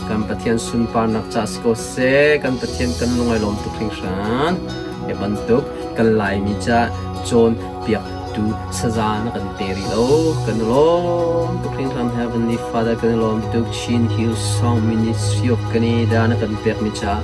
Kan Pathian sunparnak ca si ko seh. Kan Pathian kan lung ai lawm tuk hringhran. Hi bantuk kan Laimi ca cawnpiaktu saza na kan pe rih lo. Kan i lawm tuk hringhran. Heavenly Father kan i lawm tuk. Chin Hill Song Ministry of Canada na kan pekmi ca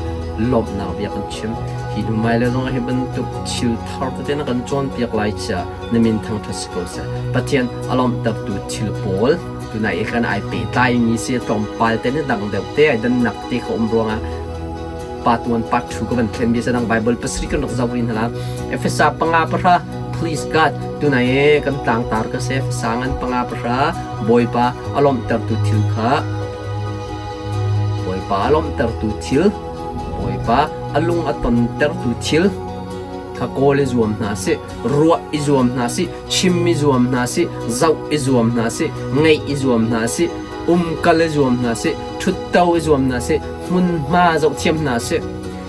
lawmhnak bia kan chim. Hi hnu hmailei zong ah hi bantuk thil thar tete na kan cawnpiak lai ca na min thangṭhat si ko seh. Pathian a lawmhtertu thil pawl tunai i kan ai pehtlaimi si tlawmpal te ni dang deuh te ai dannak te kha um ruangah part 1 part 2 ka van thlen bia dang Bible pasarih kan rak zoh rih hna la. Efesa panga pahra please God tunai e kan tlangtar ka se Efesa ngan panga pahra Bawipa a lawmhtertu thil kha Bawipa a lawmhtertu thil Bawipa a lung a tontertu thil kha kawl i zuam hna sih, ruah i zuam hna sih, chim i zuam hna sih, zoh i zuam hna sih, ngaih i zuam hna sih, umkal i zuam hna sih, ṭhutto i zuam hna sih, hmunhma zohthiam hna sih.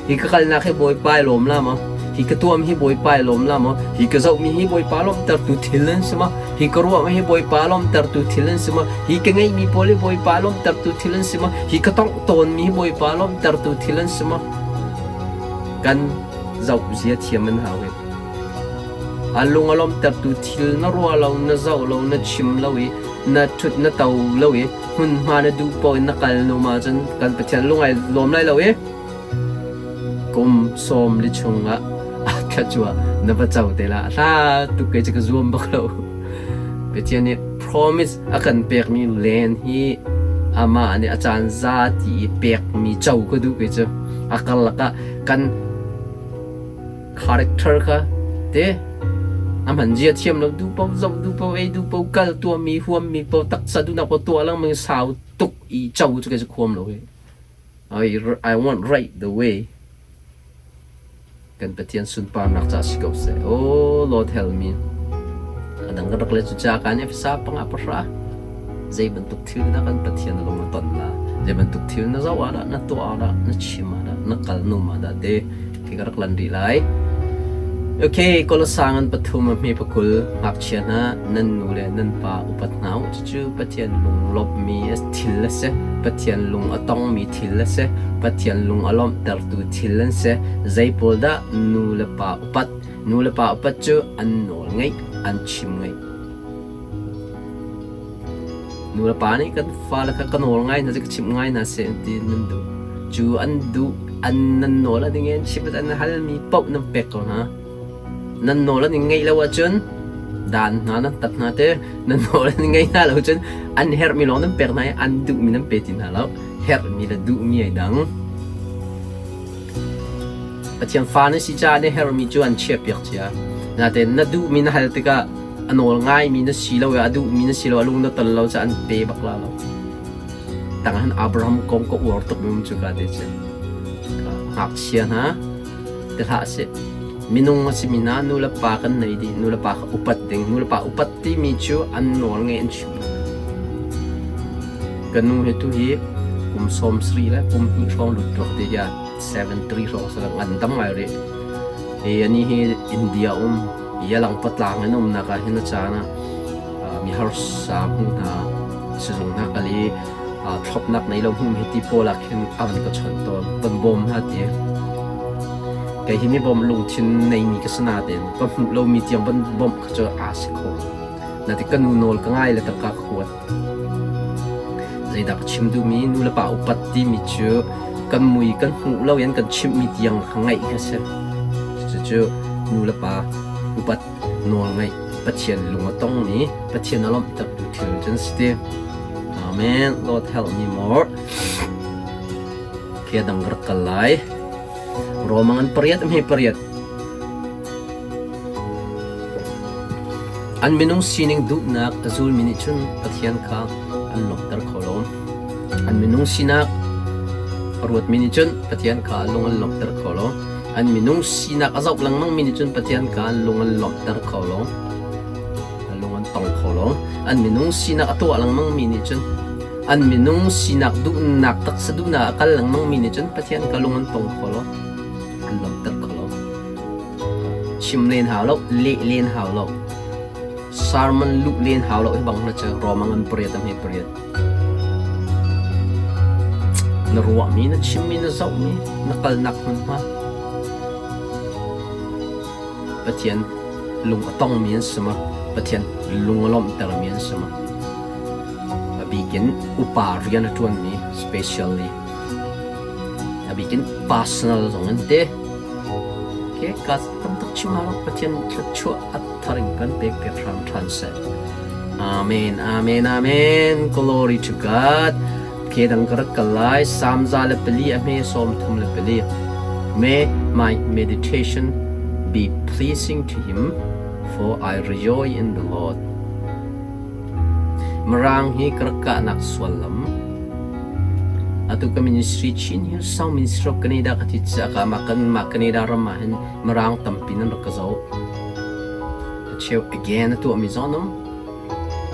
Hi ka kalnak hi Bawipa i lawm la maw? Hi ka tuam hi Bawipa i lawm la maw? Hi ka zohmi hi Bawipa lawmhtertu thil an si maw? Hi ka ruahmi hi Bawipa lawmhtertu thil an si maw? Hi ka ngeihmi pawl hi Bawipa lawmhtertu thil an si maw? Hi ka tongh tawnmi hi Bawipa lawmhtertu thil an si maw? Kan zoh zia thiam an hau i a lung a lawmhtertu thil na ruah lo, na zoh lo, na chim lo i na ṭhut na to lo i hmunhma na duh paoh in na kal nu ma cun kan Pathian lung ai lawm lai lo i kum sawm li chungah thluachuah na va co te la hla tuk kei cu ka zuam bak lo. Pathian nih promise a kan pekmi len hi amah nih a caan za ti i pekmi co ka duh kei cu. A karlak ah kan character kha te a hman zia thiam lo duh paoh zoh duh paoh ei duh paoh kal tuahmi huammi paoh taksa duhnak paoh tuah lengmang sau tuk i co cu kei cu khuam lo hi. I want right the way. Kan Pathian sunparnak ca si ko seh. Oh Lord help me. A dang ka rak le cu ca kan Efesa panga pahra. Zei bantuk thil dah kan Pathian lung a ton la. Zei bantuk thil na zoh ah dah, na tuah ah dah, na chim ah dah, na kal num ah dah te khi ka rak lan rih lai. Okay, Kolosang an pathum a hme pakul ngakchia hna nan nu le nan pa upat hna u. Cucu Pathian lunglawmhmi thil a si. Pathian lung a tongmi thil a si. Pathian lung a lawmhtertu thil an si. Zei pawl dah nu le pa upat? Nu le pa upat cu an nawl ngeih, an chim ngeih. Nu le pa nih kan fale kha ka nawl ngai hna seh, ka chimh ngai hna seh an ti nan duh. Cu an duh, an nan nawl an i ngen chimh an halmi paoh nan pek ko hna. Nan nawl an i ngeih lo ahcun dan hna nan tat hna te, nan nawl an i ngeih hna lo cun an herhmi lawng nan pek hna i an duhmi nan pe ti hna lo. Herhmi le duhmi ai dang. Pathian fa na si caah na herhmi cu an chiahpiak cia. Nain na duhmi na hal tikah a nawl ngaimi na si lo i a duhmi na si lo, a lung na ton lo caah an pe bak la lo. Tang han Abraham kong ka uar tuk mi um cu ka te cu. Ngakchia hna te hlah sih. Minung a simi hna nu le pa kan nei dih. Nu le pa kha upat ding. Nu le pa upat timi cu an nawl ngei an chim. Ka nu hi tu hi kum sawm sarih le kum hnih hrawng lut tuak te ya 73 hrawng sa ngan dam ngai rih. Hi ani hi India um yalang patlang in umnak ah hin a caan ah mi harsa hmu hna sizung hna kal i thlopnak nei lo hmu hi ti pawl ah khin a van ka chawnh tawn van bawm hna ti kei hi mi bawm lungthin neimi ka si nain ka hmuh lomi tiang van bawmh kha cu aa si kho na ti ka nu nawl ka ngai le tangka ka kuat zeidah ka chim duhmi nu le pa upat timi cu kan mui kan hmuh lo in kan chimhmi tiang kha ngaih kha si cucu nu le pa upat nawl ngaih Pathian lung a tongmi Pathian a lawmhtertu thil cun si ti Amen Lord help me more Kia dang rak kal lai Romang an pariat hme pariat An minung sining duhnak a zulmi nih cun Pathian kha an lawmhter kho lo. An minung sinak a ruatmi nih cun Pathian kha a lung an lawmhter kho lo. An minung sinak a zoh lengmangmi nih cun Pathian kha an lung an lawmhter kho lo. A lung an tong kho lo. An minung sinak a tuah lengmangmi nih cun an minung sinak duhnak taksa duhnak a kal lengmangmi nih cun Pathian kha lung an tong kho lo. An lawmhter kho lo. Chim len hau lo, leh len hau lo, sermon luh len hau lo hi bang na cu Rome ngan pariat a hme pariat. Na ruahmi, na chimmi, na zohmi, na kalnak hmunhma. Pathian lung a tongmi an si maw? Pathian lung a lawmhtermi an si maw? A bikin upa rian a ṭuanmi specially a bikin personal zong an ti. Okay, ka tam tuk chim hau Pathian thluachuah a thar in kan pek piak hram ṭhan seh. Amen, amen, amen. Glory to God. Ke dang ka rak kal lai. Psalm 104 a hme 34. May my meditation be pleasing to him, for I rejoice in the Lord. Mirang hi ka rak kahnak suallam. Atu ka ministry Chin Hill Sound Ministry of Canada ka ti caah mah kan mah Canada ram ah hin Mirang tampi nan rak ka zoh. A cheu again a tuahmi zong an um.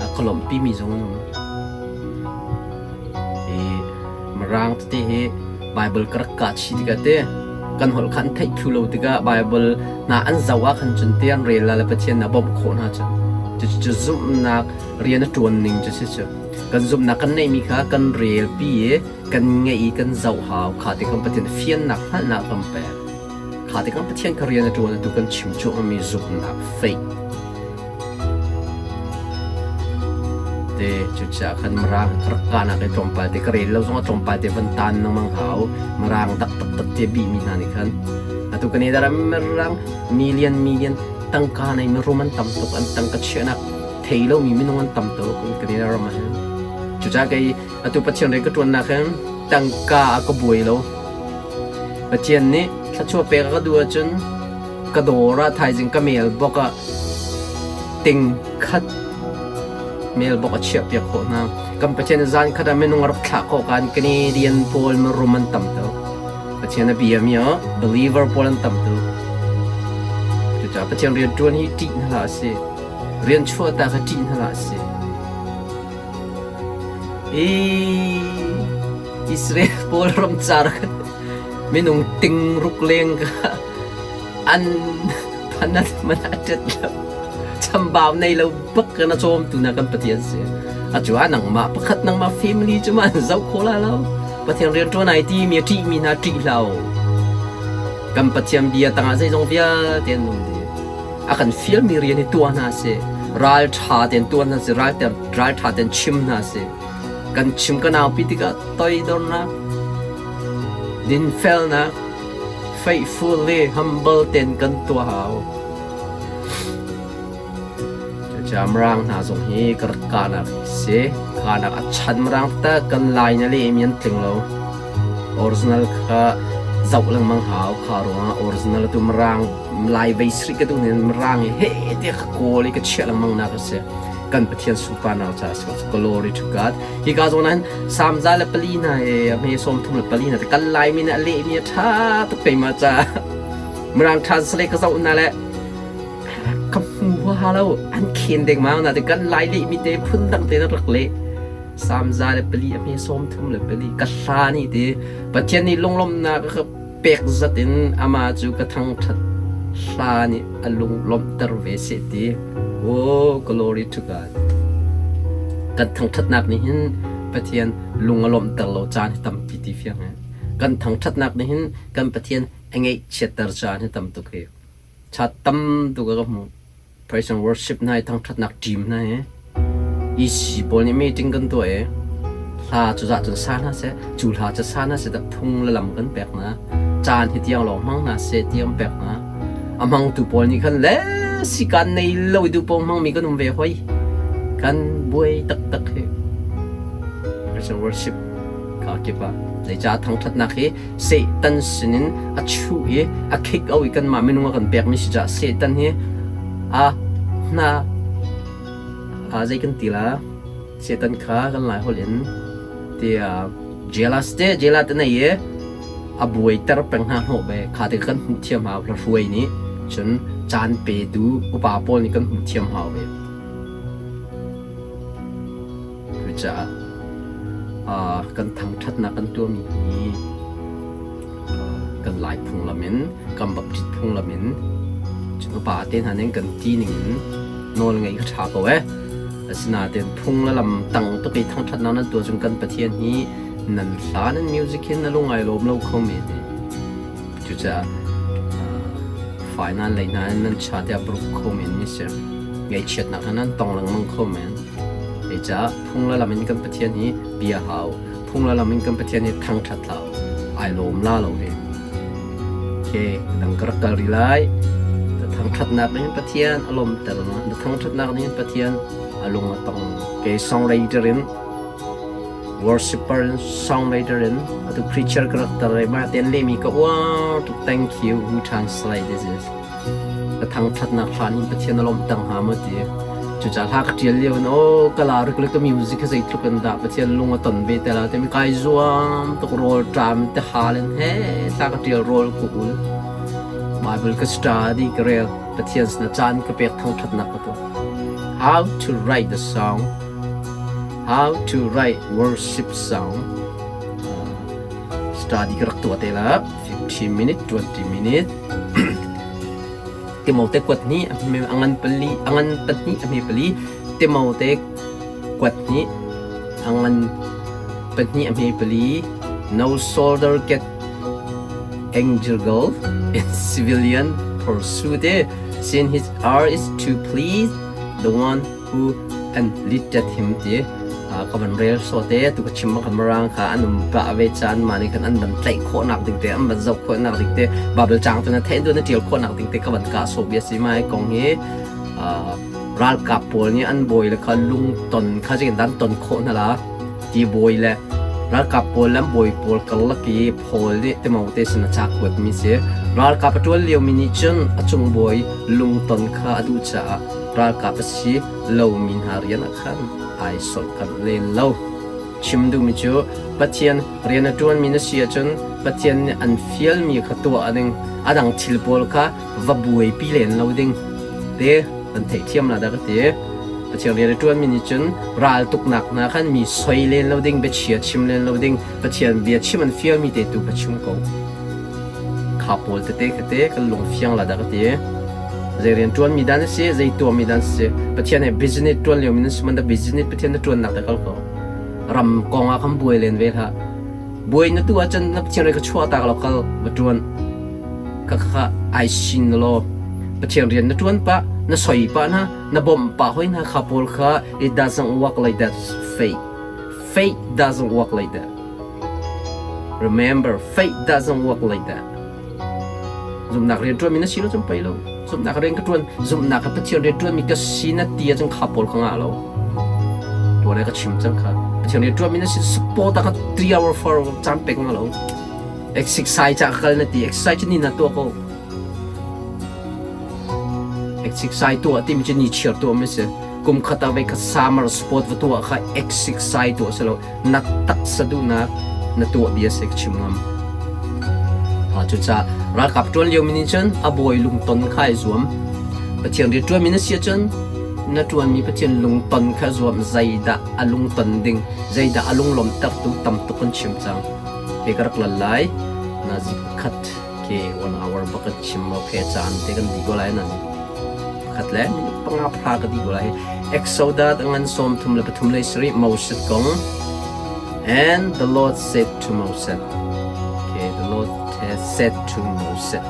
A ka lawmhpimi zong an um. Hi Mirang tete hi Bible ka rak kah chih tikah te kan holh kha an theih thlu lo tikah Bible hna an zoh ah khan cun te an rel la le Pathian a bawmh khawh hna cu. Cucu zumhnak rian a ṭuan ning cu si cu. Kan zumhnak kan neihmi kha kan rel pi i kan ngeih i kan zoh hau kha ti kan Pathian fiannak hngalhnak kan pek. Kha ti kan Pathian kha rian a ṭuan atu kan chim cuahmahmi zumhnak faith te cucaah khan Mirang ka rak kahnak i tlawmpal te ka rel lo zongah tlawmpal te van tan lengmang hau. Mirang tak taktak te bihmi hna nih khan atu kan i ram Mirang million million tangka nei mirum an tam tuk an tangka chiahnak thei lomi minung an tam tuk kan i ram ah hin. Cucaah kei atu Pathian rian ka ṭuannak hin tangka a ka buai lo. Pathian nih thluachuah pek a ka duh ahcun ka dawr ah thaizing ka mail bok ah ting khat mail bok a chiahpiak khawh hna. Kan Pathian nih zan khat ah minung a rak thlah khawh kan Canadian pawl mirum an tam tuk. Pathian a biami ah believer pawl an tam tuk. Cucaah Pathian rian ṭuan hi ṭih hna hlah sih. Rian chuah ta kha ṭih hna hlah sih. I Israel pawl ramcar minung ting ruk leng kha an phanat man a ṭet lo. Chambau nei lo bak kan a cawmtu na kan Pathian si. Atu ah nangmah pakhat nangmah family cu ma an zoh kho la lo. Pathian rian ṭuan ai ti mi a ṭih mi hna ṭih hlah u. Kan Pathian bia tangah zeizong vialte an um dih. A kan fialmi rian hi tuah hna sih. Ral ṭha tein tuah hna sih. Ral ral ṭha tein chim hna sih. Kan chim kan aupi tikah toidornak, dinfelnak, faithful le humble tein kan tuah hau. Cucaah Mirang hna zong hi ka rak kahnak hi si. Kahnak a chan Mirang taktak kan lai na lehmi an tling lo. Original kha zoh lengmang hau. Kha ruangah original tu Mirang Lai vei sri ka duh nin Mirang hi he tiah ka kawl i ka chiah lengmang nak a si. Kan Pathian sunparnak caah si ko. Glory to God. Hi ka zawn ah hin Psalm 104 hna he a hme 34 hna kan Laimi nih a lehmi a ṭha tuk keimah caah. Mirang translate ka zoh hna le ka hmu huaha lo. An khen dengmang na te kan Lai lehmi te phun dang te na rak leh. Psalm 104 a hme 34 ka hla ni te Pathian nih lunglawmhnak a ka pek zat in amah cu ka thangṭhat hla nih a lung lawmhter ve seh ti. Oh, glory to God. Kan thangṭhatnak nih hin Pathian lung a lawmhter lo caan hi tampi ti fiang he. Kan thangṭhatnak nih hin kan Pathian a ngaihchiatter caan hi tam tuk hi. Chat tam tuk a ka hmuh. Praise and worship hna i thangṭhatnak team hna hi EC pawl nih meeting kan tuah i hla cu zah cun sa hna seh, cu hla cu sa hna seh dah phung le lam kan pek hna. Caan hi tiang lawng hmang hna seh tiang pek hna. A hmangtu pawl nih khan le sikaan nei lo i duh paoh hmangmi kan um ve hoi. Kan buai taktak hi. Praise and worship ka kip ah zeicah thangṭhatnak hi Satan sinin a chuh i a khik o i kanmah minung a kan pekmi si caah Satan hi a hna a zei kan ti la Satan kha kan lai holh in tiah jealous te jealous te nei i a buaiter peng hna hnawh ve kha te kan hmuh thiam hau hla hruai nih cun caan petu upa pawl nih kan hmuh thiam hau ve. Cucaah kan thangṭhatnak kan tuahmi hi kan Lai phunglam in, kan Baptist phunglam in, cun upa te hna nih kan ti ning in nawl ngeih kha ṭha ko ee. Asinain phung le lam tang tuk i thangṭhatnak nan tuah cun kan Pathian hi Nan hla nan music hin na lung ai lawm lo kho men i cucaah fai nan lei hna in nan cha tiah bruk kho men mi si. Ngaihchiatnak hna nan tong lengmang kho men. Zeicah phung le lam in kan Pathian hi bia hau, phung le lam in kan Pathian hi thangṭhat hlah u. Ai lawm la lo hi. Okay, dang ka rak kal rih lai. Na thangṭhatnak nih hin Pathian a lawmter na. Na thangṭhatnak nih hin Pathian a lung a tong. Kei songwriter in worshipper in songwriter in atu preacher ka rak tar i mah ten lehmi ka uar tuk. Thank you who translate this is. Ka thangṭhatnak hlan in Pathian a lawmhter hnga maw ti. Cucaah hla ka ṭial lio in aw ka la rik le ka music hi zeitluk in dah Pathian lung a ton ve te la timi kai zuam tuk rawl ṭam te hal in he hla ka ṭial rawl ka ul. Bible ka study ka rel Pathian sinah caan ka pek thangṭhatnak ka tuah. How to write the song, how to write worship song. Study ka rak tuah te la 15 minute 20 minute Timote kuat hnih a ngan pali a ngan pahnih a hme pali Timote kuat hnih a ngan pahnih a hme pali No soldier get entangled in civilian pursuit since his art is to please the one who enlisted him ti ka van rel so te tu ka chim ka marang kha an um pah ve caan ma nih khan an van tlaih khawhnak ding te an van zoh khawhnak ding te Bible cang tu na theih tu na tial khawhnak ding te ka van ka so bia si mai kong hi ralkap pawl nih an bawi le kha lungton kha zeitin dan ton khawh hna la ti bawi le ralkap pawl le an bawi pawl karlak i Paul nih Timote sin a ca kuatmi si ralkap a ṭuan liomi nih cun a cung bawi lungton kha a duh caah ralkap a si lomi hna rian ah khan ai solhkanh len lo. Chim duhmi cu Pathian rian a ṭuanmi na si ahcun Pathian nih an fialmi kha tuah ding, a dang thil pawl kha va buaipi len lo ding te kan theihthiam la dah ka ti. Pathian rian a ṭuanmi nih cun raltuknak hna khan mi soi len lo ding, biachia chim len lo ding, Pathian bia chim an fialmi te tu kha chim ko. Kha pawl tete kha te kan lung fiang la dah ka ti. Zei rian ṭuanmi dan a si, zei tuahmi dan a si. Pathian he business ṭuan liomi nan si man dah business Pathian na ṭuannak te kal ko. Ram kong ah khan buai len ve hlah. Buai na tu ahcun na Pathian rian kha chuah tak law kal va ṭuan. Kha kha ai sin law Pathian rian na ṭuan pah, na soi pah hna, na bawmh pah hoi hna kha pawl kha it doesn't work like that faith. Faith doesn't work like that. Remember, faith doesn't work like that. Zumhnak rian ṭuanmi na si lo cun pei lo. Zumhnak rian ka ṭuan, zumhnak ka Pathian rian ṭuanmi ka si na ti ahcun kha pawl ka ngah lo. Tuan ka chim cang kha. Pathian rian ṭuanmi na si support ah ka 3 hour 4 hour caan pek nga lo. Exercise ca kal na ti, exercise cu ni na tuah ko. Exercise tuah timi cu ni chiar tuah mi si. Kum khat ah voikhat summer sport va tuah kha exercise tuah si lo. Na taksa duhnak na tuah bia si ka chim ngam. Cucaah ralkap ṭuan liomi nih cun a bawi lungton kha ai zuam. Pathian rian ṭuanmi na si ahcun na ṭuanmi Pathian lungton kha zuam zeidah a lungton ding, zeidah a lunglawmhtertu tam tuk kan chim cang. Ke ka rak lal lai. Nazi pakhat ke one hour bak kan chim okay caan te kan dih ko lai nazi pakhat le minute panga phra ka dih ko lai. Exodus ngan sawm thum le pathum le sarih Moses kong. And the Lord said to Moses, okay, the Lord has said to Moses,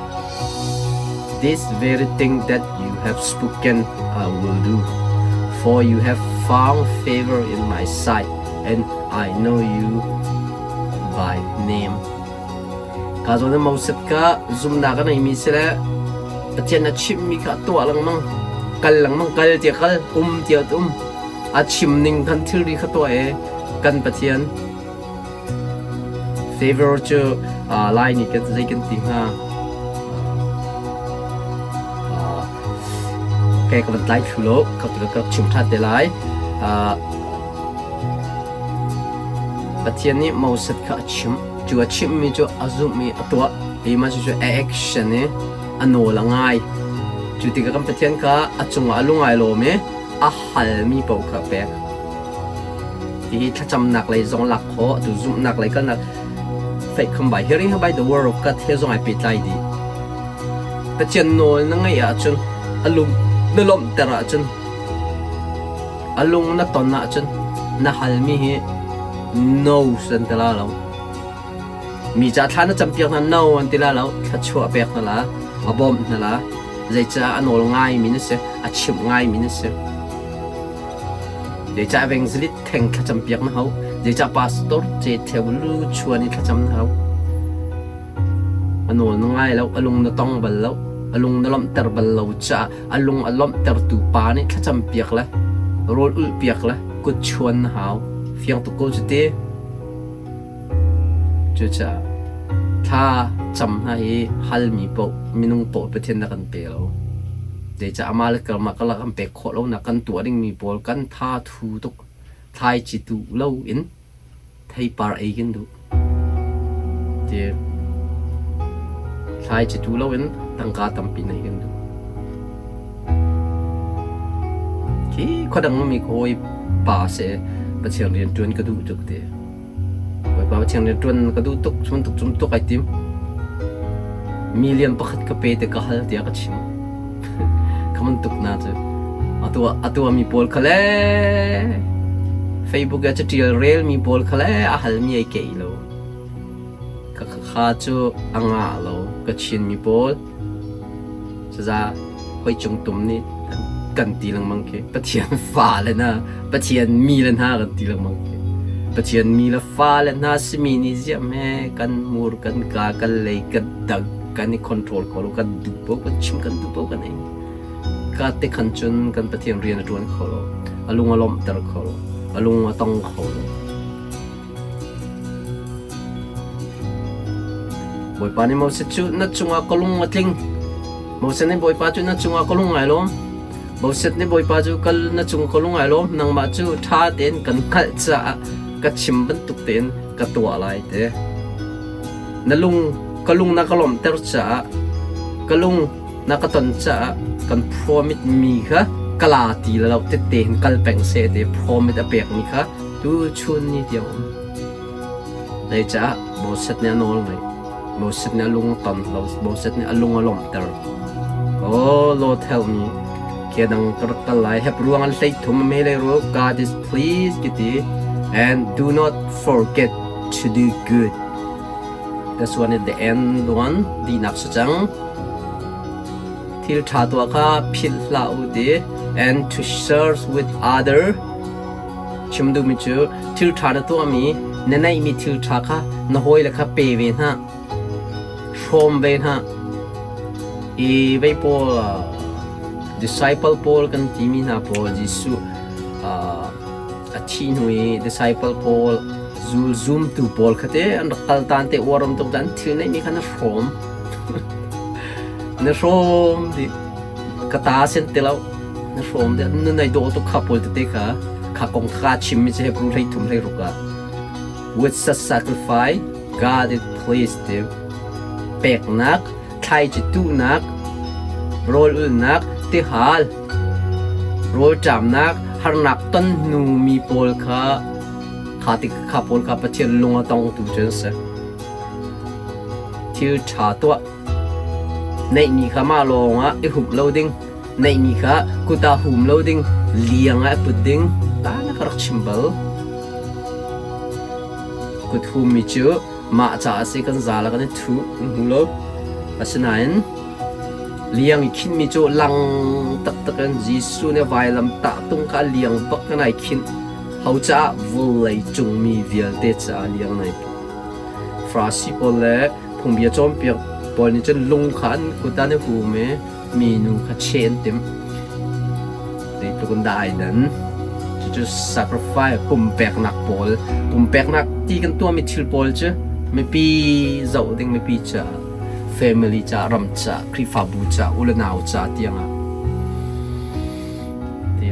This very thing that you have spoken I will do, for you have found favor in my sight, and I know you by name. Ka zawn in Moses kha zumhnak a ngeimi si le Pathian a chimhmi kha a tuah lengmang. Kal lengmang, kal tiah kal, um tiah um. A chim ning khan thilri kha tuah i kan Pathian favor cu Lai nih kan zei kan ti hnga? Okay, ka van tlai thlu lo, ka ka chim ṭhan te lai. Pathian nih Moses kha a chimh. Cu a chimhmi cu a zumh i a tuah. Hi mah cucu a action i a nawl a ngai. Cu tikah kan Pathian kha a cungah a lung ai lawm i a halmi paoh kha a pek. Hihi thlacamnak lei zong lak khawh, atu zumhnak lei kalnak faith come by hearing by the word of God he zong ai pehtlai dih. Pathian nawl na ngeih ahcun a lung na lawmhter ahcun A lung na ton ahcun na halmi hi No an ti la lo. Mi ca thla na campiak hna no an ti la lo. Thluachuah pek hna la, a bawmh hna la. Zeicah a nawl ngaimi na si, a chimh ngaimi na si. Zeicah evangelist theng thlacam piak na hau? Zeicah pastor ce theu lu chuan i thlacam na hau? A nawl na ngai lo, a lung na tong bal lo, a lung na lawmhter bal lo caah a lung a lawmhtertu pa nih thlacam piak le rawl ulh piak le kut chuan na hau. Fiang tuk ko cu ti. Cucaah thla cam hna hi halmi paoh minung paoh Pathian na kan pe lo. Zeicah amah le karmah karlak an pek khawh lonak kan tuah dingmi pawl kan tha thu tuk. Thlaici tuh lo in theipar ei kan duh. Ti thlaici tuh lo in tangka tampi neih kan duh. Khi khuadang mi hawi pa seh Pathian rian ṭuan ka duh tuk ti. Bawipa Pathian rian ṭuan ka duh tuk, cun tuk cum tuk ai tim. Million pakhat ka pe te ka hal tiah ka chim. Ka tuk na cu. Atu atu mi pawl kha le Facebook ah catial rel mi pawl kha le a hal mi ai kei lo. Ka kha cu a ngah lo ka Chin mi pawl. Cuza hoi cung tum nih kan ti lengmang khi Pathian fale hna Pathian mi le hna kan ti lengmang khi Pathian mi le fale hna simi nih ziah hme kan mur kan ka kan lei kan dang kan i control kho lo kan duh paoh kan chim kan duh paoh kan ei ka te khan cun kan Pathian rian a ṭuan kho lo a lung a lawmhter kho lo a lung a tong kho lo Bawipa nih Moses cu na cungah ka lung a tling. Moses nih Bawipa cu na cungah ka lung ai lawm. Moses nih Bawipa cu kal na cung ka lung ai lawm. Nangmah cu ṭha tein kan hngalh caah ka chim bantuk tein ka tuah lai te. Na lung ka lung na ka lawmhter caah ka lung na ka ton caah kan promise mi kha kala ti lo tette hin kal peng seh te promise a pekmi kha Tuchun ni tiang um. Zeicah Moses nih a nawl ngaih. Moses nih a lung a ton lo. Moses nih a lung a lawmhter. Oh Lord help me. Ke dang ka rak kal lai. Heb ruang an hlei thum me le ru. God is pleased kiti. And do not forget to do good. That's one at the end one. Dinak sa cang. Thil tha tuah kha philh hlah u ti. And to serve with other Chim duhmi cu thil ṭha na tuahmi, na neihmi thil ṭha kha na hawile kha pe ve hna, hrawm ve hna. I vei pawl disciple pawl kan timi hna pawl Jesuh a thih hnu i disciple pawl zul zumtu pawl kha te an rak kal tan te uar um tuk dan thil neihmi kha na hrawm. Na hrawm dih. Ka ta sen ti lo. Na hrawm dih. Na nei dawh tuk kha pawl tete kha kha kong kha chimmi cu Hebrew 13 16 ah with such sacrifice God is pleased ti peknak thlaici tuhnak rawl ulnak tihal rawlṭamnak harnak ton hnu mi pawl kha kha ti kha pawl kha Pathian lung a tongtu cu an si. Thil ṭha tuah Neihmi kha mah lawngah i humh lo ding, neihmi kha kut ah hum lo ding, liang ah i put ding, ta na ka rak chim bal. Kut hummi cu mah caah a si kan zal ah kan i thuh, kan hmu lo. Asinain liang i khinhmi cu lang taktak in Jesuh nih vailam tahtung kha liang bak in ai khinh. Ho caah vawlei cung mi vialte caah liang in ai put. Farasi pawl le Phungbia cawnpiak pawl nih cun lung kha an kut ah an i hum i minu kha cheh an timh. Zeitluk in dah ai dan. Cucu sacrifice pumpeknak pawl, pumpeknak ti kan tuahmi thil pawl cu mipi zoh ding mipi caah, family caah, ram caah, Khrihfabu caah, u le nau caah tiangah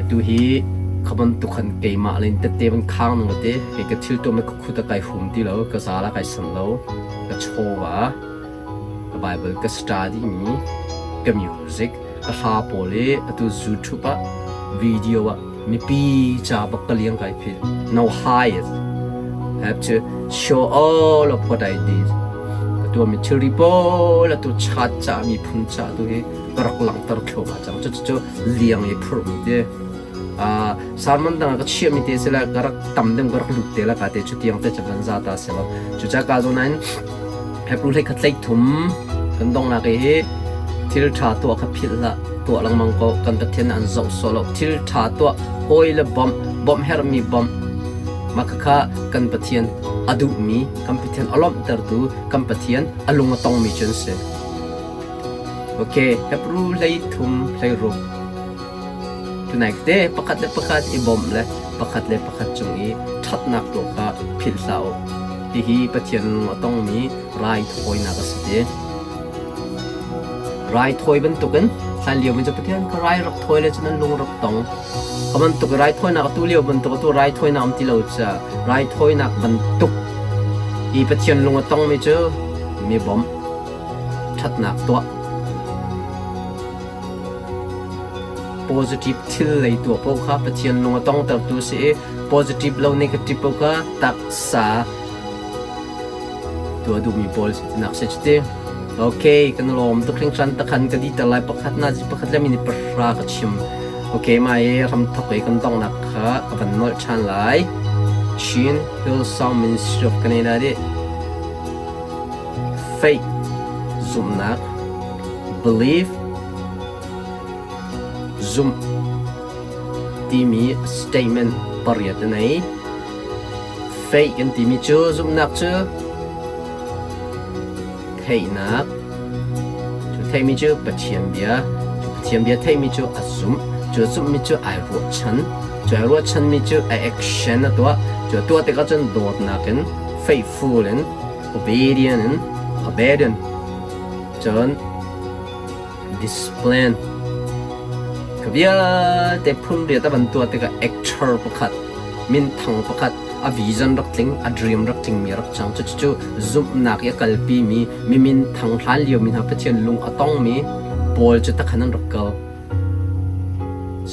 Tu hi kha bantuk khan keimah le tette van khang nung te kei ka thil tuah ka khut a kai hum ti lo ka zal a kai san lo ka chawva ka Bible ka study mi ka music ka hla pawl i atu YouTube ah video ah mipi ca bak ka liang kai phil no hide have to show all of what I did ka tuah mi thilri pawl atu chat ca mi phun ca tu hi ka rak langhter thluahmah cang cucu liang i phurhmi te. Sermon dang ah ka chiahmi te si le ka rak tam deuh ka rak lut te la ka te cu tiang te cu van za ta si lo. Cucaah ka zawn in Hebrew hlei khat hlei thum kan donghnak i thil ṭha tuah kha philh hlah tuah lengmang ko kan Pathian an zoh sawh lo thil ṭha tuah hawi le bawmh bawmh herhmi bawmh mah khakha kan Pathian a duhmi kan Pathian a lawmhtertu kan Pathian a lung a tongmi cu an si. Ok, Hebrew hlei thum hlei ruk Tunai te pakhat le pakhat i bawmh le pakhat le pakhat cung i ṭhatnak tuah kha philh hlah u. Hihi Pathian lung a tongmi raithawinak a si ti. Raithawi bantukin hlanlio mi cu Pathian kha rai rak thawi le cun an lung rak tong. Kha bantuk raithawinak atu lio bantuk atu raithawinak um ti lo caah raithawinak bantuk i Pathian lung a tongmi cu mi bawmh, ṭhatnak tuah, Positive thil lei tuah paoh kha Pathian lung a tongtertu a si i positive lo negative paoh kha taksa tuah duhmi pawl si tinak si cuti. Okay, kan lawm tuk hringhran takhan ka diter lai pakhat na pakhat le minute pahra ka chim. Okay, mai ramthok i kan donghnak kha ka van nolh ṭhan lai. Chin Hillsong Ministry of Canada nih Faith zumhnak belief zumh timi statement pariat a nei. Faith kan timi cu zumhnak cu theihnak cu theihmi cu Pathian bia cu Pathian bia theihmi cu a zumh cu a zumhmi cu ai ruahchan cu ai ruahchanmi cu a action a tuah cu a tuah tikah cun dawtnak in faithful in obedient in obedient cun discipline ka vialte phun riat a van tuah tikah actor pakhat minthang pakhat a vision rak tling a dream rak tling mi rak cang cucu zumhnak i a kalpi mi mi minthang hlan lio mi hna Pathian lung a tong mi pawl cu takhan an rak kal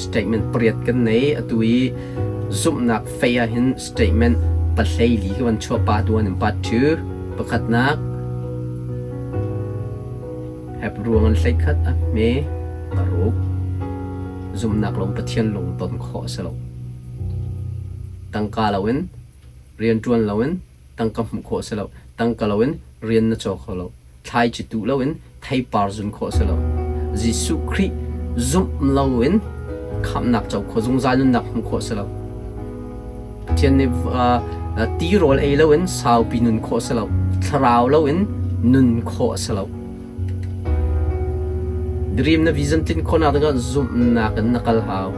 Statement pariat kan nei. Atu i zumhnak fei ah hin statement pahleili ka van chuah part 1 and part 2. Pakhatnak, Hebrew an hleikhat a hme paruk. Zumhnak lawng Pathian lungton khawh a si lo. Tangka loin, rianṭuan loin tangka hmuh khawh a si lo. Tangka loin rian na caw kho lo. Thlaici tuh loin theipar zun khawh a si lo. Jesuh Khrih zumh loin khamhnak co khawh zungzal nunnak hmuh khawh a si lo. Pathian nih tirawl ei loin saupi nun khawh a si lo. Thlarau loin nun khawh a si lo. Dream na vision tlin khawhnak dingah zumhnak in na kal hau.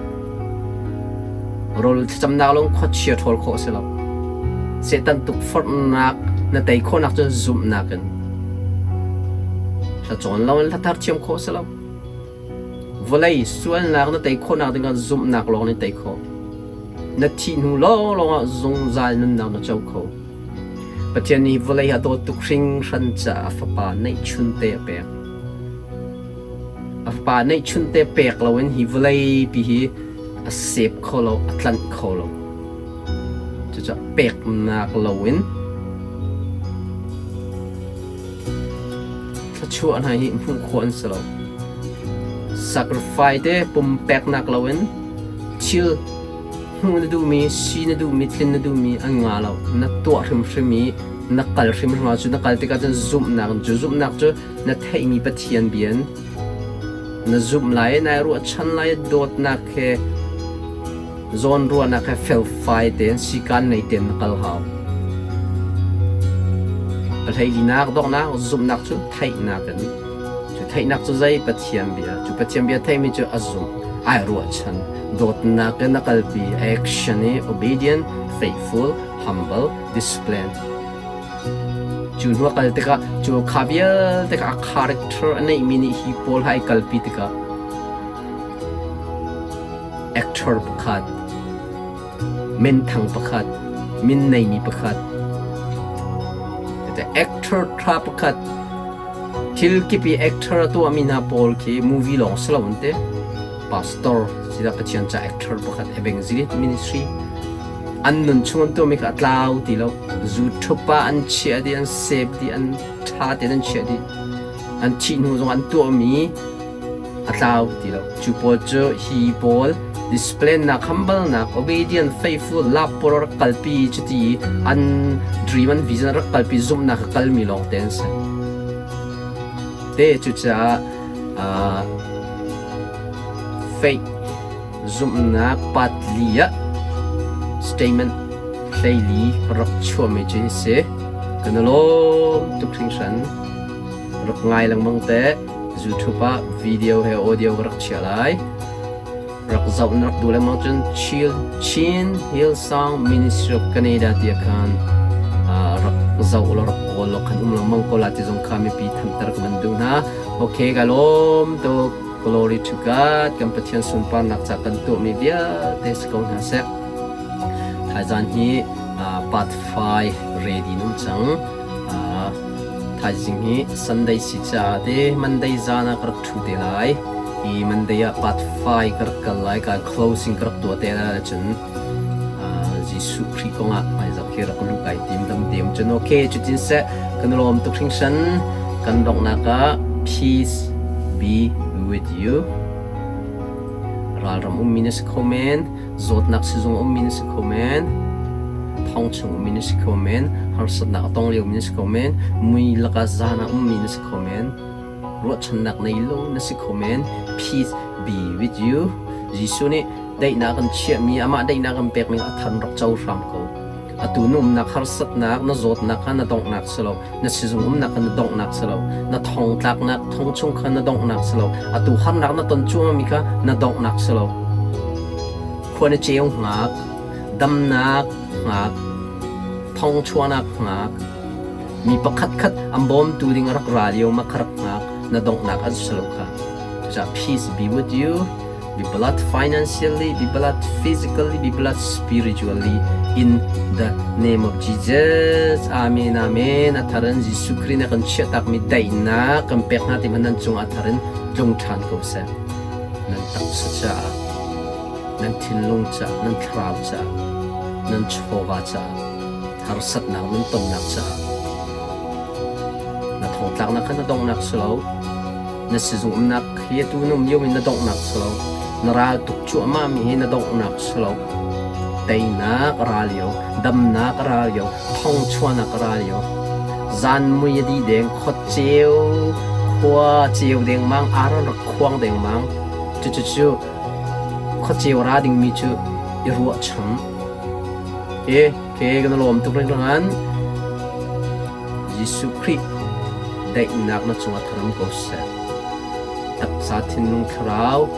Rawl thlacamnak lawng khuachia ṭhawl khawh a si lo. Satan tukforhnak na tei khawhnak cu zumhnak in. Hla cawn loin hla thar thiam khawh a si lo. Vawlei sualnak na tei khawhnak dingah zumhnak lawng nih tei khawh. Na thih hnu lawnglawng ah zungzal nunnak na co kho. Pathian nih vawlei a dawt tuk hringhran caah a Fapa neihchunte a pek. A Fapa neihchunte pek loin hi vawleipi hi a sep kho lo, a tlanh kho lo. Cucaah peknak loin thluachuah hna hi hmuh khawh an si lo. Sacrifice te pumpeknak loin thil hmuh na duhmi, si na duhmi, tlin na duhmi an ngah lo. Na tuah hrimhrim i na kal hrimhrim ahcun na kal tikah cun zumhnak cu zumhnak cu na theihmi Pathian bia in na zumh lai i nai ruahchan lai i dawtnak he zawnruahnak he felfai tein sikaan nei tein na kal hau. Pahleilinak donghnak zumhnak cu theihnak in cu theihnak cu zei Pathian bia cu Pathian bia theihmi cu a zumh ai ruahchan dawtnak in a kalpi action i obedient faithful humble discipline cu hnu a kal tikah cu kha vialte kha a character a neihmi nih hi pawl ha ai kalpi tikah actor pakhat minthang pakhat min neimi pakhat actor tha pakhat thil kip i actor a tuahmi hna pawl khi movie lawng si lo an ti pastor sida Pathian ca actor pakhat evangelist ministry an nun chung an tuahmi kha a tlau ti lo zu thupa an chiah dih an save dih an ṭha tein an chiah dih an thih hnu zong an tuahmi a tlau ti lo cu pawl cu hi pawl Discipline nak, humble nak, obedient, faithful, love pawl rak kalpi cuti an dream an vision rak kalpi zumhnak a kalmi lawng te an si. Te cucaah faith zumhnak part li ah statement 14 rak chuahmi cu hi si. Kan i lawm tuk hringhran. Rak ngai lengmang te. YouTube ah video he audio ka rak chiah lai. Rak zoh na rak duh lengmang cun Chin Hillsong Ministry of Canada ti khan rak zoh law rak kawl law khan um lengmang ko la ti zong kha mipi thanter ka van duh hna. Okay, ka lawm tuk. Glory to God. Kan Pathian sunparnak ca kan tuahmi vialte si ko hna seh. Thaizan hi part 5 ready num cang. Thaizing hi Sunday si caah te Monday zan ah ka rak ṭhu te lai. I Monday ah part 5 ka rak kal lai. Ka closing ka rak tuah te lai cun Jesuh Khrih kongah hmaizarh khi rak luh kai tim dam te um cun okay cutin seh kan lawm tuk hringhran. Kan donghnak ah peace be with you. Ralram ummi na si kho men. Zawtnak sizung ummi na si kho men. Thong chung ummi na si kho men. Harsatnak a tong liomi na si kho men. Mui lakah zan ah ummi na si kho men. Ruahchannak nei lo na si kho men. Peace be with you. Jesuh nih daihnak kan chiahmi, amah daihnak kan pekmi a than rak co hram ko. Atu na umnak harsatnak, na zawtnak kha na donghnak si lo. Na sizung umnak kha na donghnak si lo. Na thongtlaknak thong chung kha na donghnak si lo. Atu harnak na ton cuahmahmi kha na donghnak si lo. Khua na ceu hngak, damnak hngak, thong chuahnak hngak, mi pakhat khat an bawmtu ding a rak ra lio ma kha rak hngak, na donghnak an si lo kha. Cucaah peace be with you. Be blessed financially, be blessed physically, be blessed spiritually in the name of Jesus. Amen, amen. A tharin Jesuh Khrih na kan chiahtakmi daihnak kan pek hna ti hmanh nan cungah a tharin tlung ṭhan ko seh. Nan taksa caah, nan thinlung caah, nan thlarau caah, nan chawva caah, harsatnak nan tonnak caah, na thongtlaknak kha na donghnak si lo. Na sizung umnak hi atu na um lio in na donghnak si lo. Na ral tuk cuahmah mi hi na donghnak si lo. Teinak a ra lio, damnak a ra lio, thongchuahnak a ra lio. Zan mui a dih deng, khua ceu, khua ceu dengmang, aron rak khuang dengmang. Cucucu khua ceu ra dingmi cu i ruahcham. Ke, ke kan lawm tuk ringrang Jesuh Khrih daihnak na cungah tharam ko seh. Taksa thinlung thlarau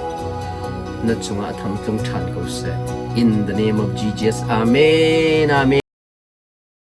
na cungah tham tlung ṭhan ko seh. In the name of Jesus. Amen. Amen.